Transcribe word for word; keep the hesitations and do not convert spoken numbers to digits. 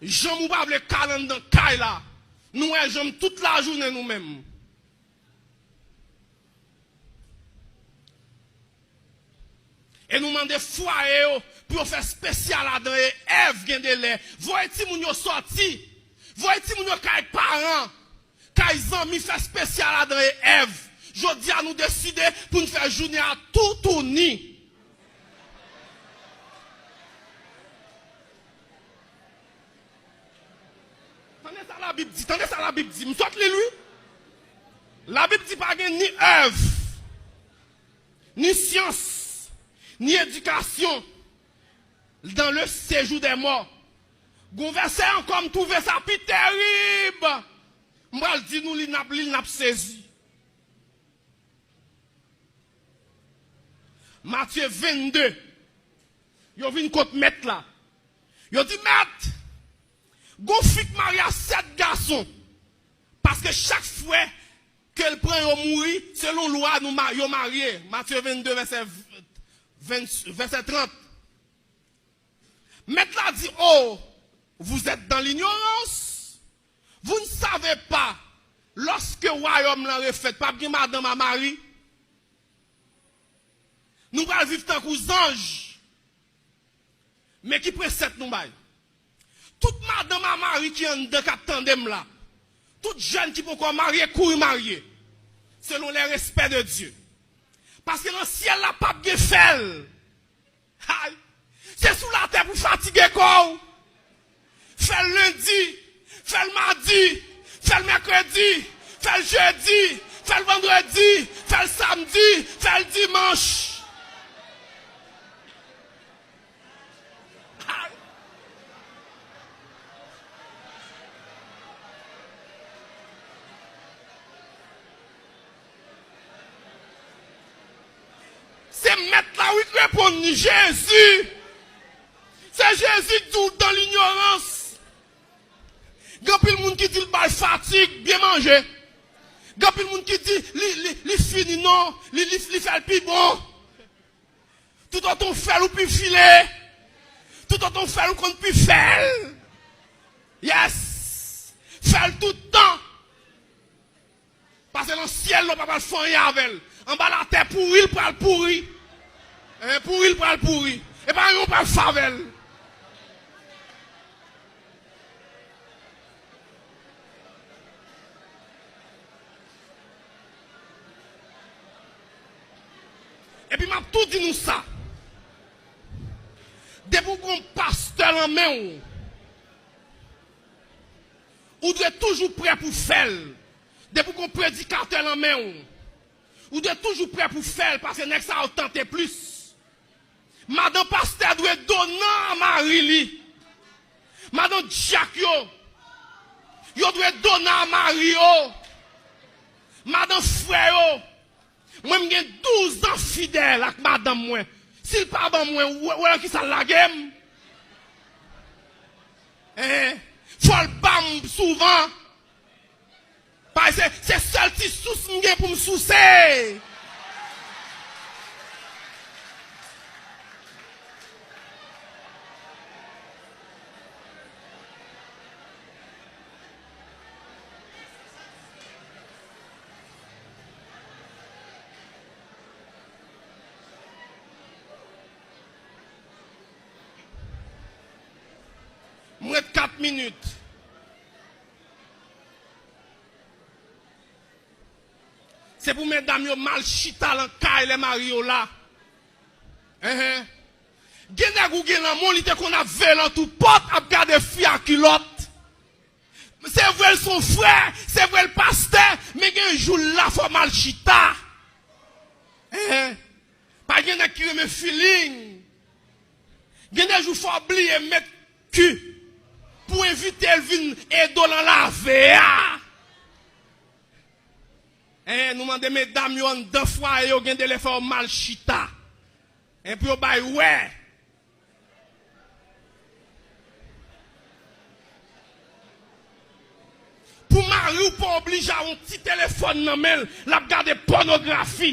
Janm ou pa vle kal anndan kay la. Nou wè janm tout lajounen nou menm. E nou mande fwaye yo pou yo fè espesyal adan e Èv gen de lè. Voye timoun yo sòti. Voye timoun yo kay paran, kay zanmi, fè espesyal adan e Èv. Jodi a nou deside pou n fè jounen an toutouni. Tande sa Labib di, tande sa Labib di. M sot li l wi. Labib di pa gen ni Èv, ni syans, ni edikasyon dans le séjour des morts. Gon vèsè ankò, m twouve sa pi terib. M pral di nou li, n ap li l, n ap sezi. Matye vennde. Yo vin kot mèt la. Yo di, Mèt, gon fi k marye a sèt gason. Paske chak frè ke l pran yo mouri, selon lwa nou ma-, yo marye. Matye vennde, vèsè ven, vèsè trant. Mèt la di, Oh, vous êtes dans l'ignorance. Vous ne savez pas, lorsque wayòm lan refèt, p ap gen madanm a mari. Nou pral viv tankou zanj. Men ki presèt nou bay. Tout madanm a mari ki anndan k ap tande m la. Tout jèn ki poko marye, kouri marye. Selon les respects de Dieu. Paske nan syèl la p ap gen fèl. Ay! Se sou latè pou fatige kò w. Fè l lendi, fè l madi, fè l mèkredi, fè l jedi, fè l vandredi, fè l samdi, fè l dimanch. Ay! Se mèt la wi k reponn li, Jezi. Se Jezi k di w dans l'ignorance. Gen anpil moun ki di l bay fatig, byen manje. Gen anpil moun ki di li, li, li fini non, li, li, li fè l pi bon. Toutotan w fè l ou pi file. Toutotan w fè l ou konn pi fè l. Yes. Fè l tout tan. Paske nan syèl la w pa pral fè anyen avè l. Anba latè pouri l pral pouri. Enhen, pouri l pral pouri. E pa anyen w pral fè avè l. Epi m ap tou di nou sa. Depi w gon pastè nan men w, ou dwe toujou prè pou fè l. Depi w gon predikatè nan men w, ou dwe toujou prè pou fè l, paske nèg sa yo tante plis. Madanm pastè dwe donan a mari li. Madanm dyak yo, yo dwe donan a mari yo. Madanm frè yo, mwen m gen douz an fidèl ak madanm mwen. Si l pa ban mwen, w-, w-, wè nan kisa l lage m? Enhen. Fò l ba m souvan. Paske se, se sèl ti sous m gen pou m souse. M ret kat minit. Se pou medam yo mal chita nan kay lè mari yo la. Enhen. Gen nèg ou gen lanmou, li te konn ap veye lantou pòt, ap gade fi a kilòt. Se vre l se yon frè, se vre l pastè, men gen jou l la fò mal chita. Enhen. Pa gen nèg ki renmen feeling. Gen de jou fò w bliye met ki pou envite l vin ede w nan lave a. Enhen, nou mande medam yo anndan fwaye yo gen de lè fè yo mal chita. Enhen, pou yo bay wè. Pou mari w pa oblije a yon ti telefòn nan men l, l ap gade pònografi.